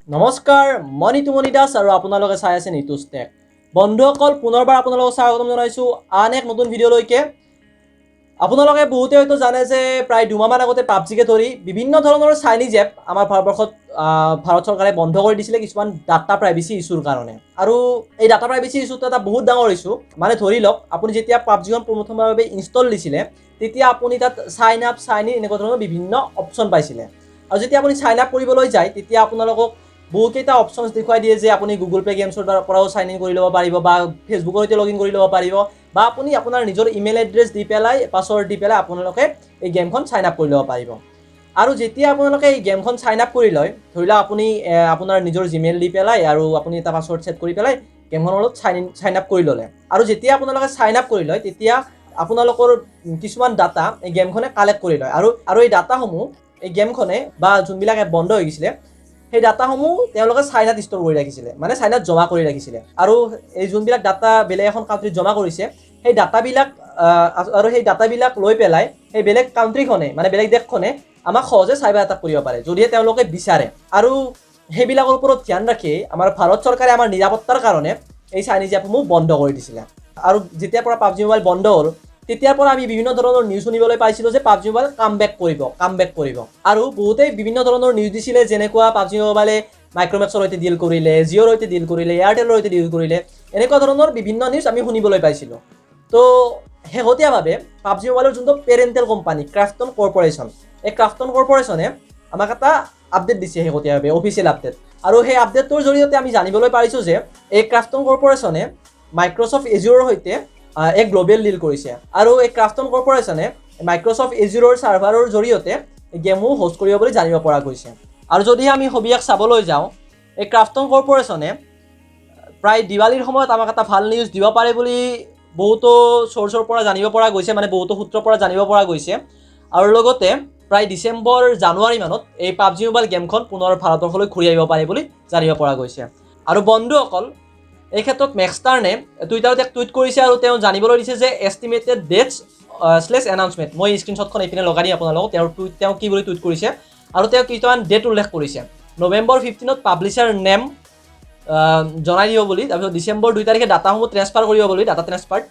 নমস্কাৰ, মই নিতুমণি দাস আৰু আপোনালোকে চাই আছে নিতুজ টেক। বন্ধুসকল, পুনৰবাৰ আপোনালোকক স্বাগতম জনাইছোঁ আন এক নতুন ভিডিঅ'লৈকে। আপোনালোকে বহুতে হয়তো জানে যে প্ৰায় 2 মাহমান আগতে পাবজিকে ধৰি বিভিন্ন ধৰণৰ চাইনিজ এপ আমাৰ ভাৰতবৰ্ষত ভাৰত চৰকাৰে বন্ধ কৰি দিছিলে কিছুমান ডাটা প্ৰাইভেচি ইছ্যুৰ কাৰণে। আৰু এই ডাটা প্ৰাইভেচি ইছ্যুটো এটা বহুত ডাঙৰ ইছ্যু। মানে ধৰি লওক, আপুনি যেতিয়া পাবজিখন প্ৰথমবাৰৰ বাবে ইনষ্টল দিছিলে, তেতিয়া আপুনি তাত চাইন আপ, চাইন ইন এনেকুৱা ধৰণৰ বিভিন্ন অপশ্যন পাইছিলে। আৰু যেতিয়া আপুনি চাইন আপ কৰিবলৈ যায়, তেতিয়া আপোনালোকক বহুকেইটা অপশ্যনছ দেখুৱাই দিয়ে যে আপুনি গুগল পে' গেমছৰ পৰাও চাইন ইন কৰি ল'ব পাৰিব বা ফেচবুকৰ সৈতে লগ ইন কৰি ল'ব পাৰিব বা আপুনি আপোনাৰ নিজৰ ইমেইল এড্ৰেছ দি পেলাই, পাছৱৰ্ড দি পেলাই আপোনালোকে এই গেমখন চাইন আপ কৰি ল'ব পাৰিব। আৰু যেতিয়া আপোনালোকে এই গেমখন চাইন আপ কৰি লয়, ধৰি লওক আপুনি আপোনাৰ নিজৰ জিমেইল দি পেলাই আৰু আপুনি এটা পাছৱৰ্ড ছেট কৰি পেলাই গেমখনৰ লগত চাইন ইন, চাইন আপ কৰি ল'লে, আৰু যেতিয়া আপোনালোকে চাইন আপ কৰি লয়, তেতিয়া আপোনালোকৰ কিছুমান ডাটা এই গেমখনে কালেক্ট কৰি লয়। আৰু এই ডাটাসমূহ এই গেমখনে বা যোনবিলাক এপ বন্ধ হৈ গৈছিলে, সেই ডাটাসমূহ তেওঁলোকে চাইনাত ষ্ট'ৰ কৰি ৰাখিছিলে, মানে চাইনাত জমা কৰি ৰাখিছিলে। আৰু এই যোনবিলাক ডাটা বেলেগ এখন কাণ্ট্ৰিত জমা কৰিছে, সেই ডাটাবিলাক আৰু সেই ডাটাবিলাক লৈ পেলাই সেই বেলেগ কাণ্ট্ৰিখনে, মানে বেলেগ দেশখনে আমাক সহজে চাইবাৰ এটাক কৰিব পাৰে, যদিহে তেওঁলোকে বিচাৰে। আৰু সেইবিলাকৰ ওপৰত ধ্যান ৰাখি আমাৰ ভাৰত চৰকাৰে আমাৰ নিৰাপত্তাৰ কাৰণে এই চাইনিজ এপসমূহ বন্ধ কৰি দিছিলে। আৰু যেতিয়াৰ পৰা পাবজি মোবাইল বন্ধ হ'ল, তেতিয়াৰ পৰা আমি বিভিন্ন ধৰণৰ নিউজ শুনিবলৈ পাইছিলোঁ যে পাবজি মোবাইল কাম বেক কৰিব, কাম বেক কৰিব। আৰু বহুতেই বিভিন্ন ধৰণৰ নিউজ দিছিলে, যেনেকুৱা পাবজি মোবাইলে মাইক্ৰমেক্সৰ সৈতে ডিল কৰিলে, জিঅ'ৰ সৈতে ডিল কৰিলে, এয়াৰটেলৰ সৈতে ডিল কৰিলে, এনেকুৱা ধৰণৰ বিভিন্ন নিউজ আমি শুনিবলৈ পাইছিলোঁ। তো শেহতীয়াভাৱে পাবজি মোবাইলৰ যোনটো পেৰেণ্টেল কোম্পানী ক্ৰাফ্টন কৰ্পৰেশ্যন, এই ক্ৰাফ্টন কৰ্পৰেশ্যনে আমাক এটা আপডেট দিছে শেহতীয়াভাৱে, অফিচিয়েল আপডেট। আৰু সেই আপডেটটোৰ জৰিয়তে আমি জানিবলৈ পাৰিছোঁ যে এই ক্ৰাফ্টন কৰ্পৰেশ্যনে মাইক্ৰ'ছফ্ট এজিউৰৰ সৈতে এক গ্ল'বেল ডিল কৰিছে আৰু এই ক্ৰাফ্টন কৰ্পৰেশ্যনে মাইক্ৰ'ছফ্ট এজিউৰৰ ছাৰ্ভাৰৰ জৰিয়তে গেমো হোষ্ট কৰিব বুলি জানিব পৰা গৈছে। আৰু যদি আমি সবিশেষ চাবলৈ যাওঁ, এই ক্ৰাফ্টন কৰ্পৰেশ্যনে প্ৰায় দিৱালীৰ সময়ত আমাক এটা ভাল নিউজ দিব পাৰে বুলি বহুতো চ'ৰ্চৰ পৰা জানিব পৰা গৈছে, মানে বহুতো সূত্ৰৰ পৰা জানিব পৰা গৈছে। আৰু লগতে প্ৰায় ডিচেম্বৰ জানুৱাৰী মানত এই পাবজি মোবাইল গেমখন পুনৰ ভাৰতবৰ্ষলৈ ঘূৰি আহিব পাৰে বুলি জানিব পৰা গৈছে। আৰু বন্ধুসকল, এই ক্ষেত্ৰত মেক্সটাৰ্নে টুইটাৰত এক টুইট কৰিছে আৰু তেওঁ জানিবলৈ দিছে যে এষ্টিমেটেড ডেটছ শ্লেছ এনাউন্সমেণ্ট। মই স্ক্ৰীনশ্বটখন এইপিনে লগাই দিম আপোনালোকক, তেওঁৰ টুইট, তেওঁ কি বুলি টুইট কৰিছে। আৰু তেওঁ কিছুমান ডেট উল্লেখ কৰিছে, নৱেম্বৰ 15ত পাব্লিছাৰ নেম জনাই দিব বুলি, তাৰপিছত ডিচেম্বৰ 2 তাৰিখে ডাটাসমূহ ট্ৰেন্সফাৰ কৰিব বুলি, data transfer,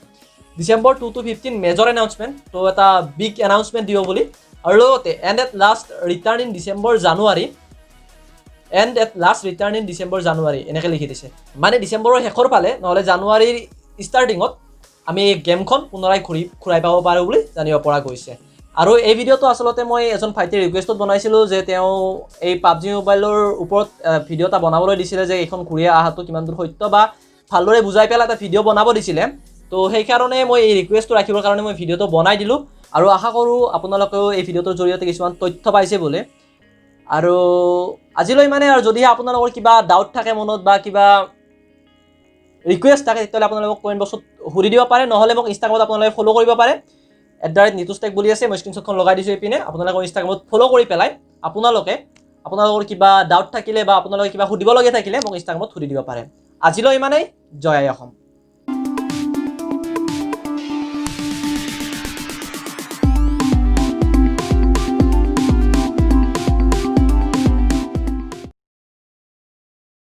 December 2 to 15 major announcement, তো এটা বিগ এনাউন্সমেণ্ট দিব বুলি, আৰু লগতে and at last return in December January, and at last return in December January, এনেকৈ লিখি দিছে। মানে ডিচেম্বৰৰ শেষৰ ফালে নহ'লে জানুৱাৰীৰ ষ্টাৰ্টিঙত আমি এই গেমখন পুনৰাই ঘূৰাই পাব পাৰোঁ বুলি জানিব পৰা গৈছে। আৰু এই ভিডিঅ'টো আচলতে মই এজন ভাইটিৰ ৰিকুৱেষ্টত বনাইছিলোঁ যে তেওঁ এই পাবজি মোবাইলৰ ওপৰত ভিডিঅ' এটা বনাবলৈ দিছিলে যে এইখন ঘূৰি অহাটো কিমান দূৰ সত্য বা ভালদৰে বুজাই পেলাই এটা ভিডিঅ' বনাব দিছিলে। তো সেইকাৰণে মই এই ৰিকুৱেষ্টটো ৰাখিবৰ কাৰণে মই ভিডিঅ'টো বনাই দিলোঁ আৰু আশা কৰোঁ আপোনালোকেও এই ভিডিঅ'টোৰ জৰিয়তে কিছুমান তথ্য পাইছে বুলি। আৰু আজিলৈ মানে, আৰু যদিহে আপোনালোকৰ কিবা ডাউট থাকে মনত বা কিবা ৰিকুৱেষ্ট থাকে, তেতিয়াহ'লে আপোনালোকক কমেণ্ট বক্সত সুধি দিব পাৰে, নহ'লে মোক ইনষ্টাগ্ৰামত আপোনালোকে ফ'ল' কৰিব পাৰে। @nituztech বুলি আছে, মই স্ক্ৰীনশ্বটখন লগাই দিছোঁ এইপিনে। আপোনালোকে ইনষ্টাগ্ৰামত ফ'ল' কৰি পেলাই আপোনালোকে আপোনালোকৰ কিবা ডাউট থাকিলে বা আপোনালোকে কিবা সুধিবলগীয়া থাকিলে মোক ইনষ্টাগ্ৰামত সুধি দিব পাৰে। আজিলৈ ইমানেই। জয় আই অসম।